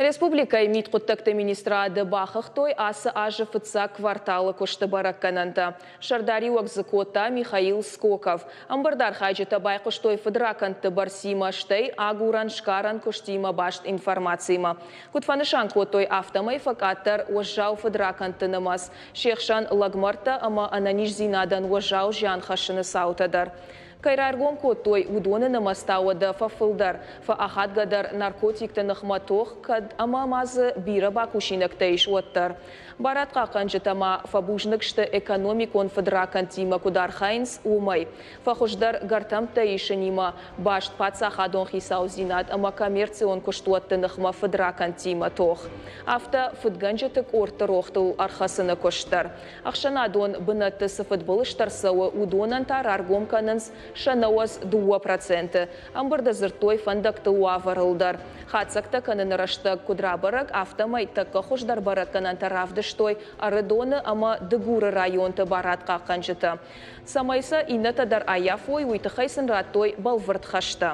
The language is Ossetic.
Республикӕйы мидхъуыддӕгты министрады бахыгътой ацы азы фыццаг кварталы куысты бӕрӕггӕнӕнтӕ. Сӕрдариуӕг дзы кодта Михаил Скоков. Ӕмбырды архайджытӕ байхъуыстой фыдракӕндты бӕрцимӕ, стӕй агурӕн-сгарӕн куыстимӕ баст информациимӕ. Куыд фӕнысан кодтой, афтӕмӕй фӕкъаддӕр уӕззау фыдракӕндты нымӕц, се хсӕн лӕгмӕрдтӕ ӕмӕ ӕнӕниздзинадӕн уӕззау зиан хӕссыны цаутӕ дӕр. Кӕй раргом кодтой, уыдоны нымӕц та уӕдӕ фӕфылдӕр, фӕахадгӕдӕр наркотикты ныхмӕ тох, кӕд ӕмӕ ма дзы бирӕ бакусинӕгтӕ ис, уӕддӕр. Барадхъахъхъӕнджытӕ ма фӕбузныг сты, экономикон фыдракӕндтимӕ куыд архайынц, уымӕй. Фӕхуыздӕр гӕртӕмттӕ исынимӕ баст паддзахадон хицаудзинад ӕмӕ коммерцион куыстуӕтты ныхмӕ фыдракӕндтимӕ тох. Афтӕ фыдгӕнджыты къордты рохтыл ӕрхӕцыны куыст дӕр. Ӕхсӕнадон бынӕтты цы фыдбылызтӕ рцӕуы, уыдонӕн та раргом кӕнынц сӕ 92%. Ӕмбырды дзырдтой фӕндӕгты уавӕрыл дӕр. Хатдзӕгтӕ кӕныны рӕстӕг куыд рабӕрӕг, афтӕмӕй тӕккӕ хуыздӕр бӕрӕггӕнӕнтӕ равдыстой Ӕрыдоны ӕмӕ Дыгуры районты барадхъахъхъӕнджытӕ. Цӕмӕй сӕ иннӕтӕ дӕр аййафой, уый тыххӕй сын радтой бӕлвырд хӕстӕ.